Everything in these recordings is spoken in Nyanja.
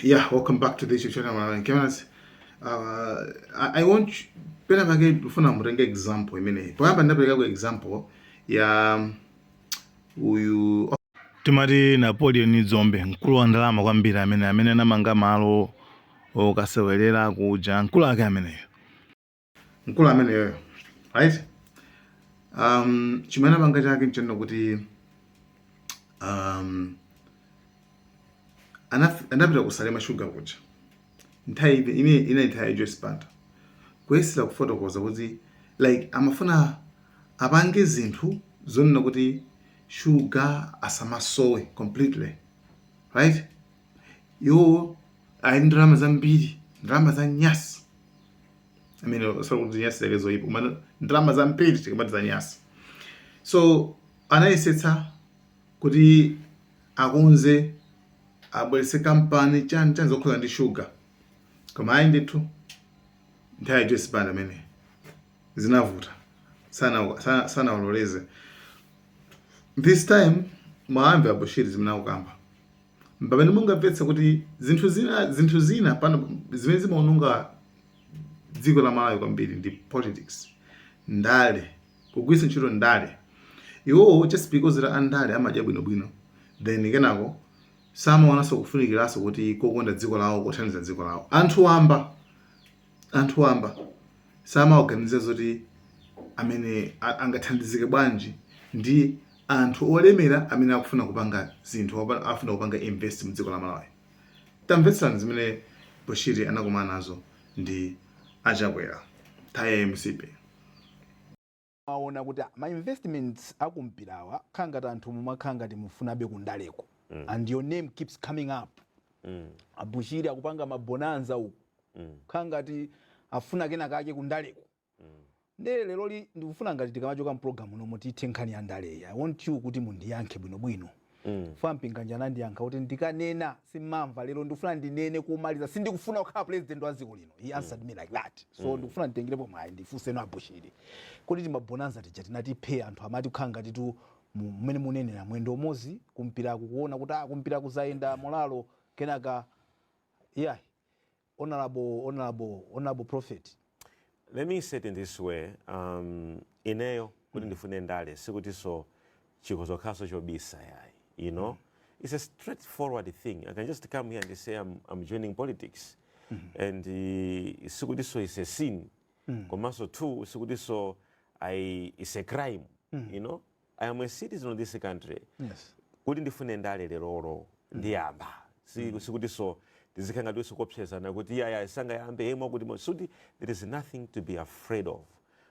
Yeah, welcome back to the YouTube channel, Malawi Cameras. I want pena pake ndifuna mutenge example imeneyi. Poyamba ndapereka example ya uyu Timati Napoleon Dzombe, mkulu wa ndalama kwambiri, amene anamanga malo okasewerera kuja, mkulu ake ameneyo. Mkulu ameneyoyo, right? Chimene apanga chake nchonena kuti anapita ku Salima Sugar kuja nthawi ine ine nthawi ya Joyce Banda, kuyesera kufotokoza kuti like amafuna apange zinthu zonena kuti sugar asamasowe completely, right? Iwo ali ndalama zambiri, ndalama za nyasi amene osakuti nyasi zake zoyipa, koma ndalama zambiri tikamati za nyasi. So anayesetsa kuti akonze, abweretse kampani, chani chani, zokhuza ndi sugar, koma ayi ndithu, nthawi ya Joyce Banda amene zinavuta, sanawaloleze. This time mwamve abushiri zimene akukamba, pamene mungamvetse kuti zinthu zina pano zimene zimaononga dziko la Malawi kwambiri ndi politics, ndale, kugwiritsa ntchito ndale. Iwowo just because la andale amadya bwinobwino, then kenako samaonanso kufunikiranso kuti kokonda dziko lawo, kothandiza dziko lawo. Anthu wamba samaorganiza zoti amene angathandizike bwanji ndi anthu olemera amene akufuna kupanga zinthu, afuna kupanga invest mu dziko la Malawi. Tamvetserani zimene Bushiri anakumana nazo ndi achakwera nthawi ya MCP. Maona kuti ma investments akumpirawa khala ngati anthu mumakhala ngati mufunabe kundaleko, and your name keeps coming up. Abushiri akupanga mabonanza uku, khala ngati afuna kena kake kundaleko. Nde leroli ndikufuna ngati tikamachoka mpulogalamu uno tithe nkhani ya ndaleyi. I want you kuti mundiyankhe bwinobwino. Fa Mpinganjira anandiyankha kuti ndikanena simmamva. Lero ndikufuna ndinene kumaliza, sindikufuna kukhala president wa dziko lino. He answered me like that, so ndikufuna nditengerepo mwayi ndifunseno abushiri kuti timabonanza tija tinati phe, anthu amati kukhala ngati tu mmene munenera mwendo umodzi kumpiraku, kuona kuti ah, kumpiraku zayenda molalo, kenaka yeah, honorable prophet. Let me say it in this way. Ineyo kuti ndifune ndale sikutinso chikhozo chobisa yayi. It's a straightforward thing. I can just come here and say I'm joining politics. And sikutinso it's a sin. Komanso two, sikutinso it's a crime. I am a citizen of this country. Kuti ndifune ndale lerolo ndiyamba. Sikutinso tizikhala ngati sikopsezana kuti iya sangayambe yemwe kuti sikuti there is nothing to be afraid of.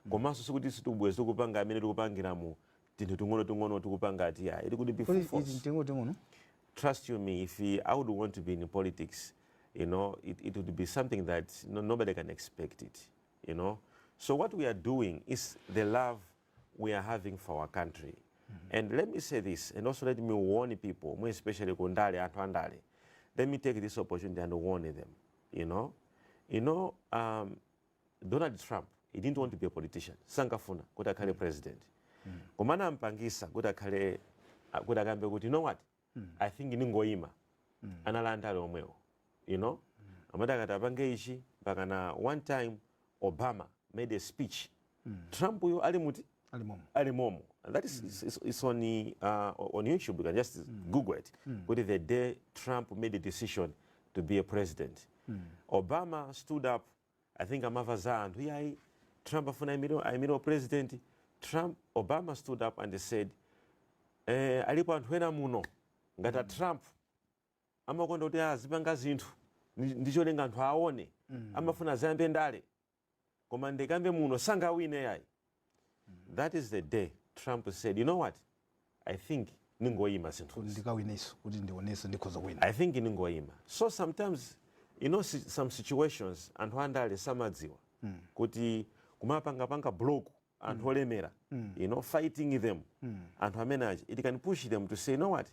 Komanso sikuti situbwezi tikupanga amene tikupangiramu tinthu ting'ono ting'ono tikupanga ati ya it could be full Kodi force. Ichi mtengo ting'ono? Trust you me, if I would want to be in politics, it would be something that no, nobody can expect it. So what we are doing is the love we are having for our country. And let me say this, and also let me warn people, more especially kundale, anthu andale. Let me take this opportunity and warn them. Donald Trump, he didn't want to be a politician. Sankafuna kuti akhale president. Koma anampangisa kuti akhale, kuti akambe kuti, "You know what? I think ningoyima." Anali andale omwewo. Amati akati apange ichi mpaka na one time Obama made a speech. Trump uyo ali muti? Ali momo. Ali momo. And that is it's on YouTube. You can just Google it. Kuti the day Trump made a decision to be a president. Obama stood up, I think amava za anthu iyayi Trump afuna ayimire president. Trump Obama stood up and said, "Alipo anthu ena muno ngati a Trump amakonda kuti azipanga zinthu ndicholinga anthu aone, amafuna azayambe ndale, koma ndikambe muno sangawine yayi." That is the day Trump said, "You know what? I think ningoyima zinthuzi." Kuti ndikawinenso, kuti ndionenso ndikhoza kuwina. I think ningoyima. So sometimes, some situations anthu andale samadziwa kuti kumapangapanga block anthu olemera, fighting them, anthu amene aja, it can push them to say, "You know what?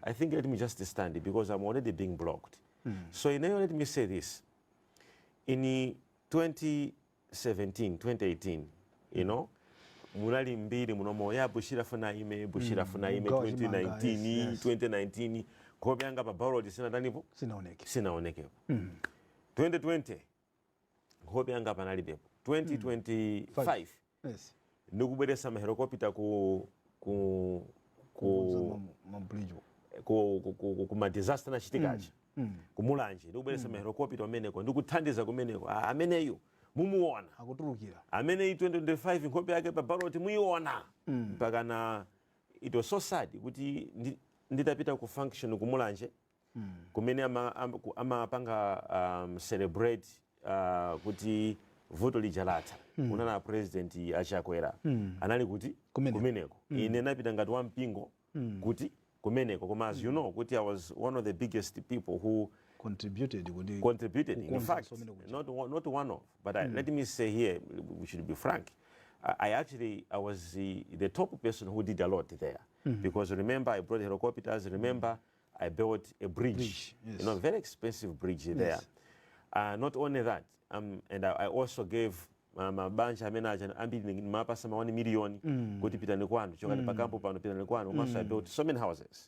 I think let me just stand because I'm already being blocked." So ineyo, let me say this, in 2017, 2018, munali mbiri munomo ya Bushiri afuna ime, Bushiri afuna ime. Mgawo chimanga. 2019. Yes. 2019. Nkhope yanga pa ballot sinatanipo? Sinaoneke. Sinaonekepo. 2020 nkhope yanga panalibepo. 2025 ndikubweretsa mahelikopita ku Mabridge. ku ma disaster nachitikachi kumulanje, ndikubweretsa mahelikopita kumeneko, ndikuthandiza kumeneko. Ah, ameneyu mumuona. Akutulukira. Ameneyi 2025 nkhope yake pa ballot muiona. Mpaka na it was so sad kuti nditapita ku function kumulanje kumene amapanga celebrate kuti vuto lija latha, unana President Achakwera anali kuti? Kumeneko. Kumeneko. Ine napita ngati wampingo kuti kumeneko, koma as you know kuti I was one of the biggest people who contributed kuti contributed. In kukonza fact, somene kuja. not one of, but let me say here, we should be frank. I actually, I was the top person who did a lot there. Because remember, I brought helicopters. Remember, I built a bridge, Bridge, yes. very expensive bridge there. Not only that, and I also gave mabanja amene aja ambiri mapasa ma 1 million kuti pitani kwanu, chokani pakampo pano, pitani kwanu. Komanso I built so many houses.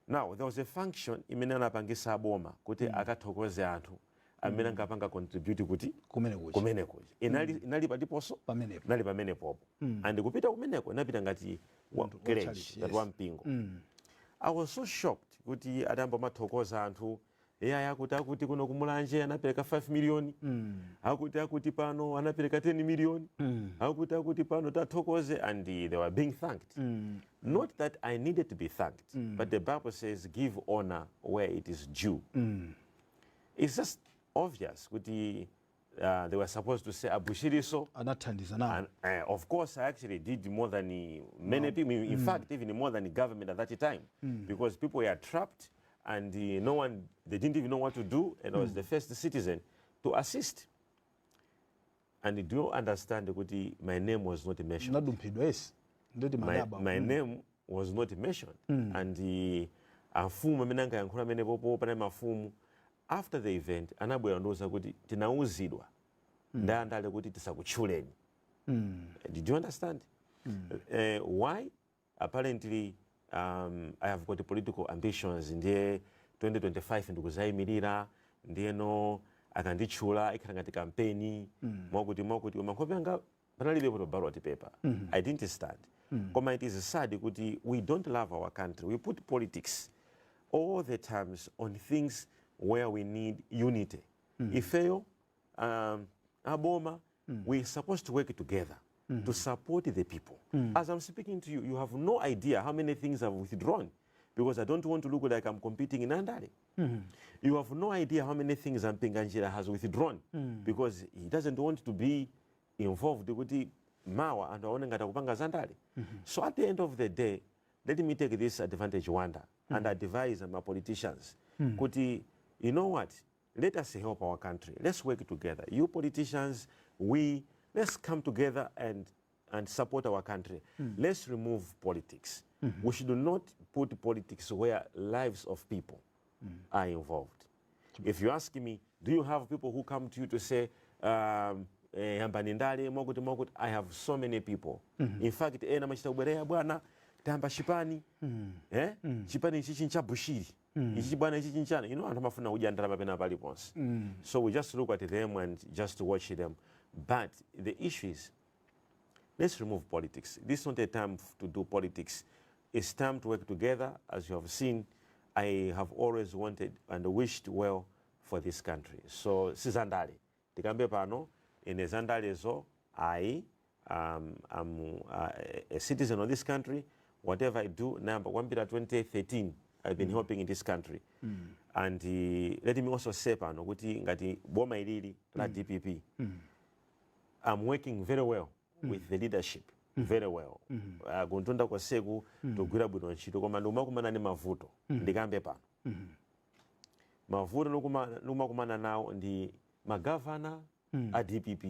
Now there was a function imene anapangisa aboma kuti akathokoze anthu amene ankapanga contribute kuti kumene kuja. Kumene kuja. Inali patiponso? Pamenepo. Inali pamenepopo. And kupita kumeneko inapita ngati wa wa clergy, charity, ngati wa mpingo. I was so shocked kuti atamba mathokoza anthu eya akuti kuno kumulanje anapereka 5 million, akuti pano anapereka 10 million, akuti pano tathokoze, and they were being thanked. Not that I needed to be thanked, but the Bible says give honor where it is due. It's just obvious kuti they were supposed to say Abushiriso anathandiza nawo. And of course, I actually did more than many people. In fact, even more than the government at that time, because people were trapped and no one, they didn't even know what to do. And I was the first citizen to assist. And do you understand kuti my name was not mentioned? Nadumphidwa, yes, ndoti madaba. My name was not mentioned. And amfumu amene ankayankhula amene popo panali mafumu, after the event anabwera ndiuza kuti tinauzidwa ndandale kuti tisakutchuleni. Did you understand? Why? Apparently, I have got political ambitions. Ndiye 2025 ndikuzayimirira, ndiyeno akanditchula ikhala ngati kampeni, mwakuti mwakuti. Koma nkhope yanga panalibepo pa ballot paper. I didn't stand. Koma it is sad kuti we don't love our country. We put politics all the times on things where we need unity. Ifeyo aboma, we're supposed to work together to support the people. As I'm speaking to you, you have no idea how many things I've withdrawn because I don't want to look like I'm competing in andale. You have no idea how many things Mpinganjira has withdrawn because he doesn't want to be involved kuti mawa anthu aone ngati akupanga zandale. So at the end of the day, let me take this advantage, Wanda, and advise my politicians kuti, you know what, let us help our country. Let's work together. You politicians, we, let's come together and support our country. Let's remove politics. We should not put politics where lives of people are involved. If you ask me, do you have people who come to you to say, yambani ndale, mwakuti mwakuti? I have so many people. In fact, ena machita kubwereya, bwana, tamba chipani, eh? Chipani ichichi ncha Bushiri, ichichi bwana, ichichi nchana. Anthu amafuna kudya ndalama pena paliponse. So we just look at them and just watch them. But the issue is, let's remove politics. This is not a time to do politics. It's time to work together. As you have seen, I have always wanted and wished well for this country. So sizandale. Tikambe pano, ine zandalezo, I'm a citizen of this country. Whatever I do, number one, 2013, I've been helping in this country. And let me also say pano, kuti ngati boma ilili la DPP, I'm working very well with the leadership, very well. Kuntunda kwaseku togwira bwino ntchito, koma ndikumakumana ndi mavuto. Ndikambe pano, mavuto ndikumakumana nawo ndi magavana a DPP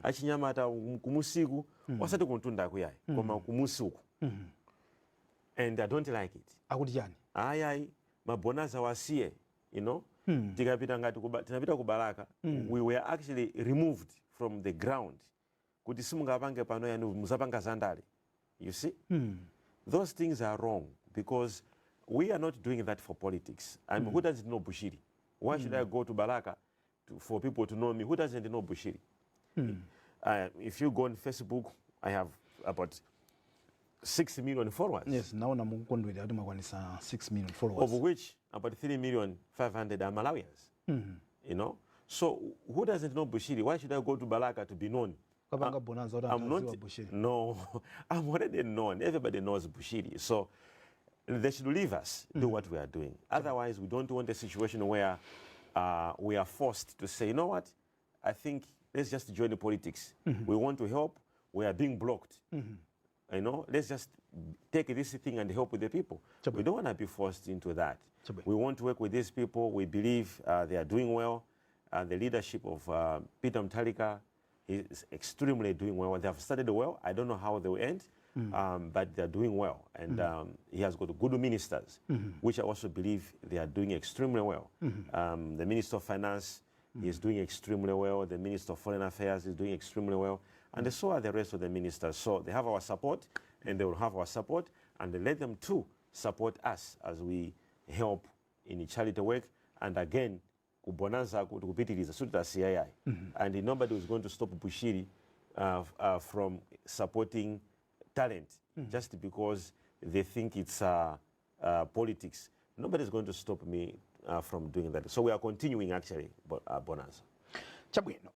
achinyamata kumusiku, osati kuntundako yayi, koma kumusiku, and I don't like it. Akuti chani? Ayayi, mabonanza wasiye. Tikapita ngati tinapita ku Balaka, we were actually removed from the ground kuti simungapange pano yani, muzapanga zandale. You see, those things are wrong because We are not doing that for politics. I mean, who doesn't know Bushiri? Why should I go to Balaka for people to know me? Who doesn't know Bushiri? If you go on Facebook, I have about 6 million followers. Yes, naona mukukondwerera kuti mwakwanisa 6 million followers. Of which about 3 million 500 are Malawians. So who doesn't know Bushiri? Why should I go to Balaka to be known? Kapanga bonanza kuti I'm anthu not. aziwa Bushiri. No, I'm already known. Everybody knows Bushiri. So they should leave us do what we are doing. Otherwise, we don't want a situation where we are forced to say, "You know what? I think let's just join the politics. We want to help. We are being blocked. Let's just take this thing and help with the people." Chabwino. We don't want to be forced into that. Chabwino. We want to work with these people. We believe they are doing well. The leadership of Peter Mutharika is extremely doing well. They have started well. I don't know how they will end, but they are doing well. And he has got good ministers, which I also believe they are doing extremely well. The Minister of Finance is doing extremely well. The Minister of Foreign Affairs is doing extremely well. And so are the rest of the ministers. So they have our support, and they will have our support, and let them too support us as we help in charity work. And again, kubonanza kuti kupitiriza sutitasiya yayi, and nobody is going to stop Bushiri from supporting talent just because they think it's politics. Nobody is going to stop me from doing that. So we are continuing, actually, bonanza. Chabwino.